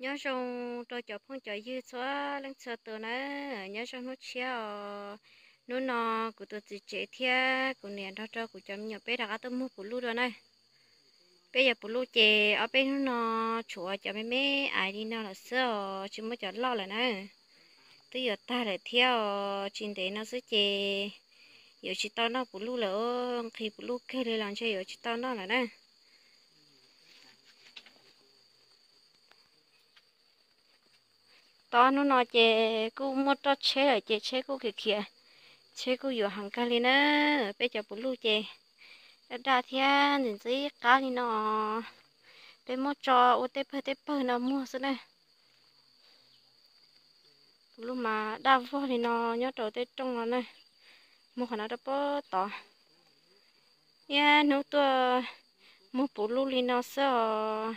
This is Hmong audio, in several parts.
Nyob zoo rau cov phooj cov ywg txhua leej txhua tus na, nyob zoo hnub tshiab os. Hnub no kuv tus txiv tsev thiab kuv niam nrog rau kuv cov me nyuam peb rov qab tuaj muag puv luj dua na. Peb cov puv luj ces ob peb hnub no tshuav cov me me aiv li no lawm xwb os, tsis muaj cov loj lawm na. Twb yuav tag lawm thiab os, tsis ntev no xwb ces yuav tsis tau noj puv luj lawm, nqhis puv luj kawg li los ntshe yuav tsis tau noj lawm na. Tod hnub no ces kuj muaj roj tsheb lawm ces tsheb kuj khiav khiav, tsheb kuj yuav heev kawg li na. Peb cov puv luj ces daj daj thiab ntxim ntxim qab li no. Peb muab tso ua tej pawg tej pawg no muag xwb na. Puv luj mas daj vog li no nyob rau tej rooj no na. Muag qhov no rau pem tod. Niaj hnub tuaj muag puv luj li no xwb os.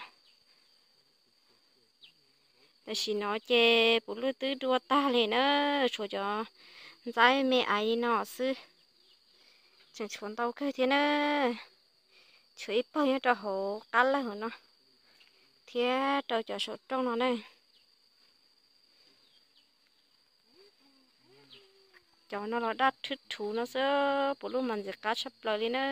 Tam sim no ces puv luj twb dua tag li na, tshuav cov ntxaib me aiv li no xwb. Tseem tshuav ntau kawg thiab na. Tshuav ib pawg nyob rau hauv qab lawg hauv no thiab rau cov saum rooj no na. Cov no los daj thwb thuv no xwb, puv luj mas ntxim qab tshaj plaws li na.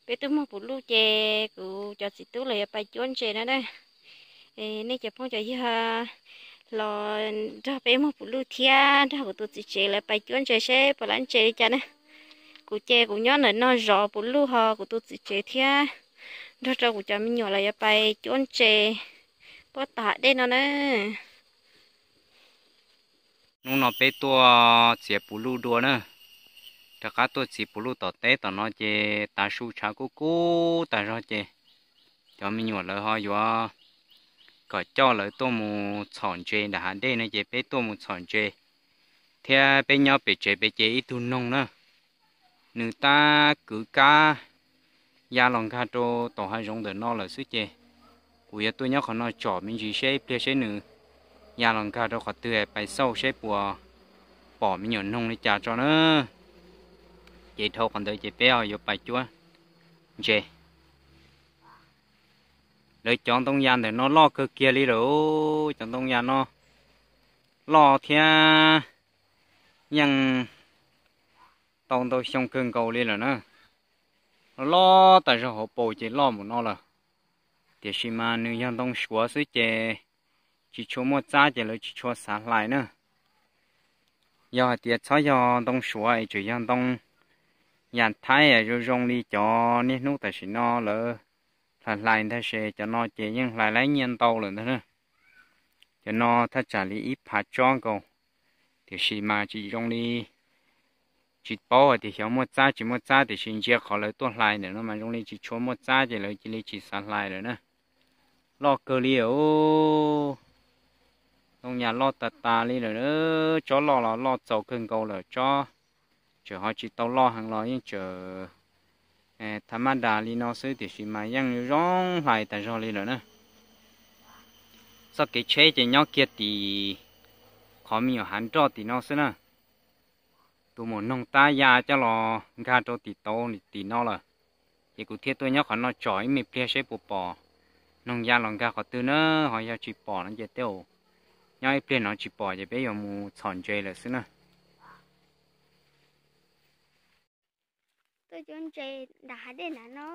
Peb tuaj muag puv luj ces kuv cov txiv tub lawv yuav pais cuab ntses na na. Nej cov phooj cov ywg los nrog peb muag puv luj thiab nrog kuv tus txiv tsev lawv pais cuab ntses seb puas laib ntses li cas na. Kuv ces kuv nyob ntawm no zov puv luj ho kuv tus txiv tsev thiab nrog rau kuv cov me nyuam lawv yuav pais cuab ntses puab tom hav dej no na. Hnub no peb tuaj txiav puv luj dua na. Rov qab tuaj txiav puv luj tom teb tom no ces tav su tshav kub kub tas zog ces cov me nyuam lawv ho yuav kom coj lawv tuaj mus txhom ntses nram hav dej no ces peb tuaj mus txhom ntses thiab peb nyob pem tsev pem ces ib tug noog na, nws tab kwv kab ya los nkag rau tom hav zoov ntawm no lawm xwb ces kuv yuav tuaj nyob qhov no tsom me ntsis seb ib pliag seb nws ya los nkag rau qhov twg pais xauj seb puas pom me nyuam noog li cas tso na. Ces dhau qhov ntawd ces peb yuav pais cuab ntses. Lawv cov ntoo yas ntawm no loj kawg kiag li lawm, cov ntoo yas no loj thiab yeej tau ntau xyoo kawg nkaus li lawm na. Loj tas zog hauv paus ces loj npaum no lawm. Tiam sis mas nws yog ntoo suav xwb ces tsis tshua muaj txab ces lawv tsis tshua xav hlais na. Yog hais tias txhob yog ntoo suav es tseem yog ntoo yas thaib zoo zoo li cov niaj hnub tam sim no lawv hlais hlais ntag, ces cov no ces yeej hlais laib nyiaj ntau lawm ntag na. Cov no thaj tsam li ib phav tsob nkaus, tiam sis mas tsis zoo li, tsis paub hais tias xyov muaj txab tsis muaj txab, tiam sis ntsia qhov lawv tuaj hlais ntawm no mas zoo li tsis tshua muaj txab ces lawv cia li tsis xav hlais lawm na. Loj kawg li os, ntoo yas loj tas tas li lawm, tsob loj los loj txaus kawg nkaus lawm, tsob tseem ho tsis tau loj heev los yeej tseem tha maj das li no xwb, tiam sis mas yeej zoo hlais tas zog li lawm na. Txoj kev tsheb ces nyob kiag tim qhov me nyuam hav nroj tim no xwb na. Tus maum noog tab ya coj los nkag rau tim tauv tim no lawm, ces kuv thiaj tuaj nyob qhov no tsom ib me pliag seb puas pom noog ya los nkag qhov twg na. Ho yog tsis pom no ces tej zaum nyob ib pliag no tsis pom ces peb yuav mus txhom ntses lawm xwb na. Tuaj cuab ntses nram hav dej nram no.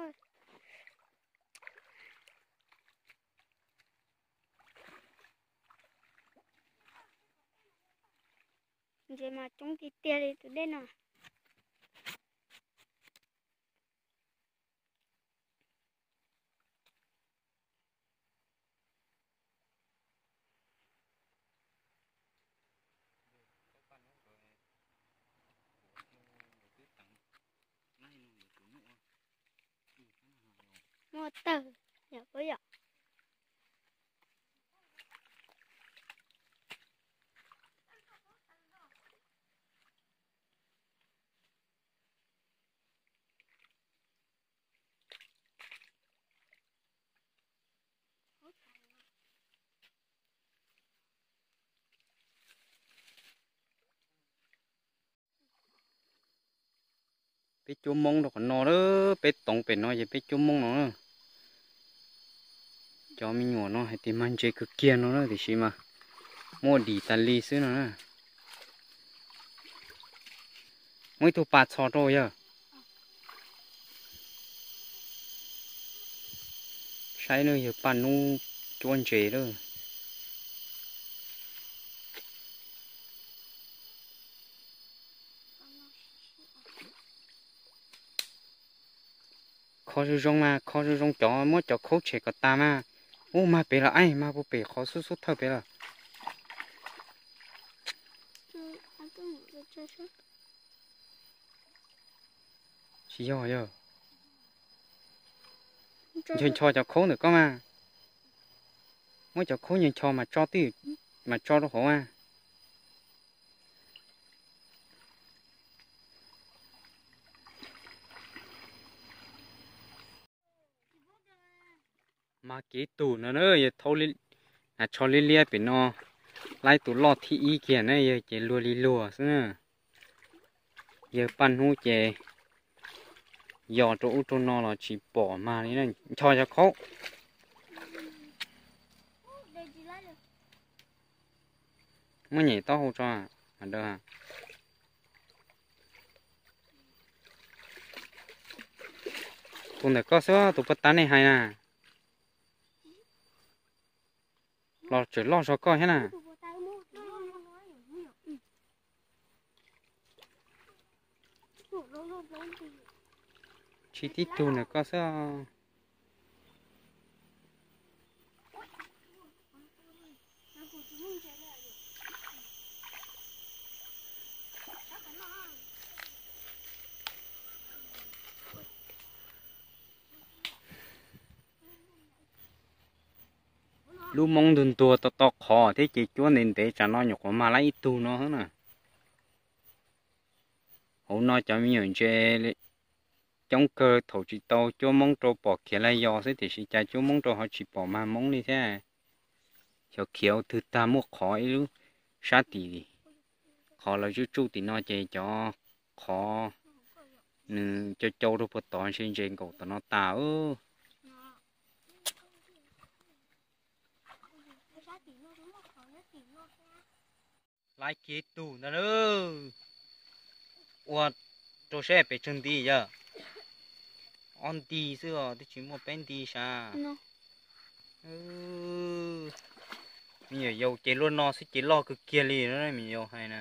Ntses mas coob tiag tiag li tus dej no. Muaj tawg yom, puab yom. Peb cuab moob rau qhov no, peb toov pem no ces peb cuab moob no na. Cov me nyuam no hais tias mag ntses kawg kiag no na, tiam sis mas muaj dim tas li xwb no na. Muaj ib tug pas txhos rau yawg. Saib lawm, yawg Paj Hnub cuab ntses lawm. Kho zoo zoo mas, kho zoo zoo cov, muab cov khaub tshem kom tas mas. Ub, mag pem lawm, mag puag pem qhov xub xub thawj pem lawm. Tsis yog, yog ncho ncho cov khaub ntawm koj mas. Muab cov khaub ncho ncho mas tso twj, mas tso rau hauv mas. Mag kev tug no na, yawg thaub, tsho liab liab pem no, laib tus loj thib ib kiag na, yawg ces luag li luag xwb na. Yawg Paj Hnub ces yos rau ub rau no los tsis pom mag li na, ncho cov khaub. Muab nyem taub hau tso, a, tus ntawm koj xwb, tus puag ta nej hais na. Los tseem loj zog koj thiab na. Tsis tib tug ntawm koj xwb. Lub moob ntuag ntuag to to qhov thiab ces cuab ntev ntev tsam no nyuam qhuav mag laib ib tug no na. Hauv no cov me nyuam ntses coob kawg, thaum tsis tau cuab moob rau pom khiav lawm yos xwb, tiam sis cas cuab moob rau ho tsis pom mag moob li thiab. Xyov khiav ua twg tag, muaj qhov ib lub sab tim, qhov lawv tsuj tsuj tim no ces cov qhov nws cau cau rau puag tod ntshe ntses nkaum tom no tas. Laib kiag tug ntag lauj. Ua rau saib pes tsawg nti yawg. Ob nti xwb os, twb tsis muaj peb nti sav. Me nyuam yaus ces luaj no xwb ces loj kawg kiag li, me nyuam yaus hais na.